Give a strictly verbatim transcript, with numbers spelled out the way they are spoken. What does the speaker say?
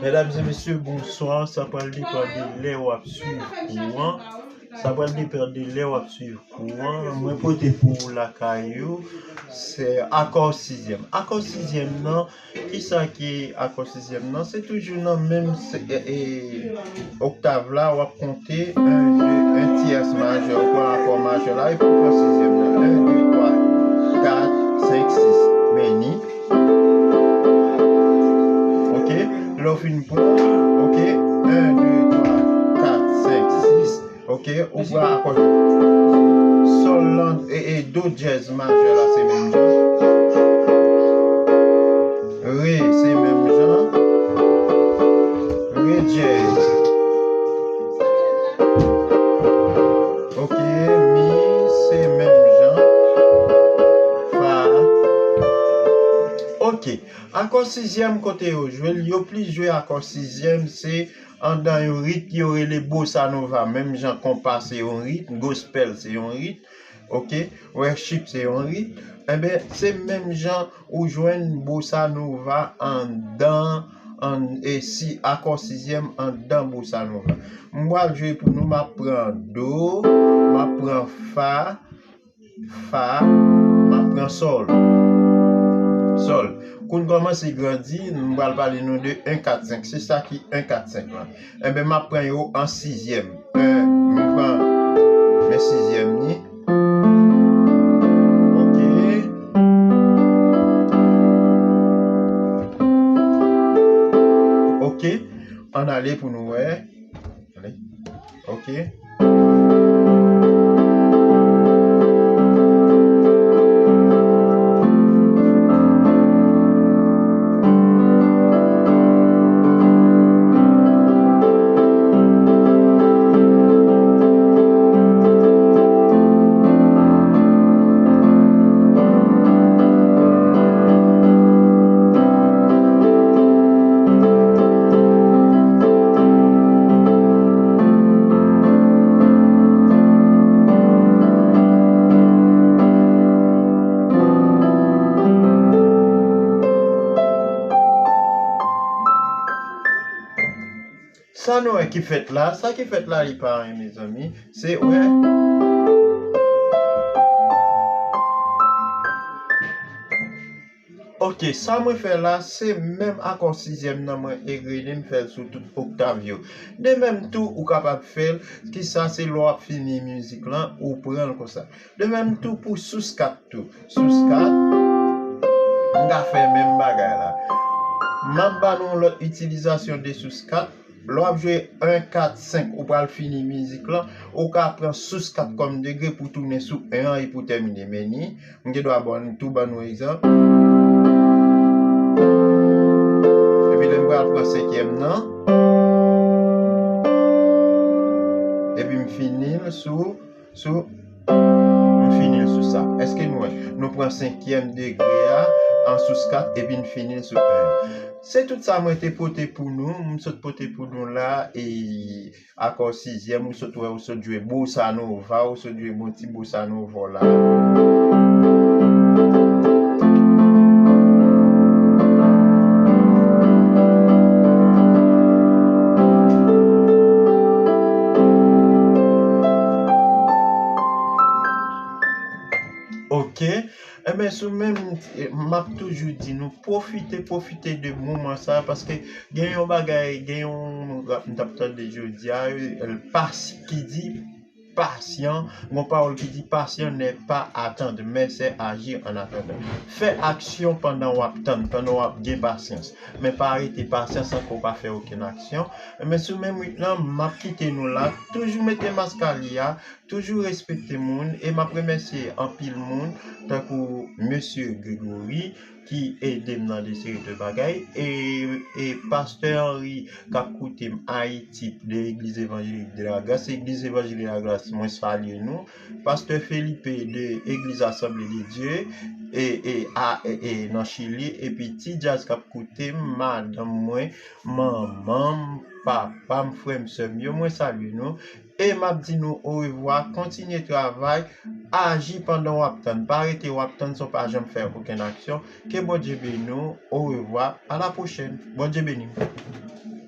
Medam e mesye, bonswa. Sa pral depann de lè w ap swiv kou an. Sa pral depann de lè w ap swiv kou an. Mwen pote pou ou lakay ou. Se akò sizyèm. Akò sizyèm nan, kisa ki akò sizyèm nan? Se toujou nan menm se- e- e- oktav la, w ap konte en, de, en tyès majè, ou pran akò majè la, epi w pran sizyèm nan. En, de, twa, kat, senk, sis. Men ni. Ok? Lè w fin pran, ok? En, de, twa, kat, senk, sis. Ok? Ou pran akò. Sòl lan, e, e, do dyèz majè la, se menm jan. Re, se menm jan. Re dyèz. Ok, mi, se menm jan. Fa. Ok. Akò sizyèm kote yo jwe l, yo plis jwe akò sizyèm, se andan yon rit yo rele bossa nova. Menm jan konpa se yon rit, gospel se yon rit, ok, worship se yon rit. Enben, se menm jan ou jwenn bossa nova andan, an, e si akò sizyèm andan bossa nova. M pral jwe pou nou, m ap pran do, m ap pran fa, fa, m ap pran sòl. Sòl. Kou n kòmanse grandi, m pral pale nou de en, kat, senk. Se sa ki en, kat, senk lan. Enben, m ap pran yo an sizyèm. En, m pran men sizyèm ni. Ok. Ok. Ann ale pou nou wè. Ale. Ok. Sa nou wè ki fèt la, sa ki fèt la, li pa anyen, mezanmi. Se, wè. Ok, sa mwen fè la, se menm akò sizyèm nan mwen egrene, m fè l sou tout oktav yo. De menm tou, ou kapab fè l, kisa se lè w ap fini mizik lan, ou pran l konsa. De menm tou pou sous kat tou. Sous kat, m ka fè menm bagay la. M ap ba nou yon lòt itilizasyon de sous kat. Lè w ap jwe en, kat, senk, ou pral fini mizik lan, ou ka pran sous kat kòm degre pou tounen sou en an epi w tèmine. Men ni, m gen dwa ban nou tou, ban nou egzanp. Epi lè m pral pran senkyèm nan, epi m fini l sou, sou, m fini l sou sa. Èske nou wè? Nou pran senkyèm degre a, an sous kat, epi n fini l sou en. Se tout sa mwen te pote pou nou, m sot pote pou nou la, e akò sizyèm, ou sot wè, ou sot jwe bossa nova, ou sot jwe bon ti bossa nova w la. Ok. Enben, sou menm, m ap toujou di nou, pwofite, pwofite de moman sa, paske gen yon bagay, gen yon rap m t ap tande jodi a, pas, ki di, pasyan, gon pawòl ki di, patient n'est pas attendre, mais c'est agir en attendant. Fè aksyon pandan w ap tann, pandan w ap gen pasyans. Men pa rete pasyans san ke w pa fè okenn aksyon. Men sou menm rit lan, m ap kite nou la. Toujou mete maskali a, toujou respekte moun, e m ap remèsye anpil moun, tankou Mesye Gregory, ki ede m nan de seri de bagay, e, e Pastè Henry k ap koute m Ayiti de Egliz Evanjelik de la Gras, Egliz Evanjelik de la Gras, mwen salye nou, Pastè Felipe de Egliz Asanble de Dye, e, e, a, e, e, nan Chili, epi Ti Djaz k ap koute m, madanm mwen, manman m, papa m, frè m, sè m yo, mwen salye nou, e m ap di nou orevwa, kontinye travay, Aji pandan w ap tann. Pa rete w ap tann san w pa janm fè okenn aksyon. Ke Bondye beni w. Orevwa. A la pwochèn. Bondye beni w.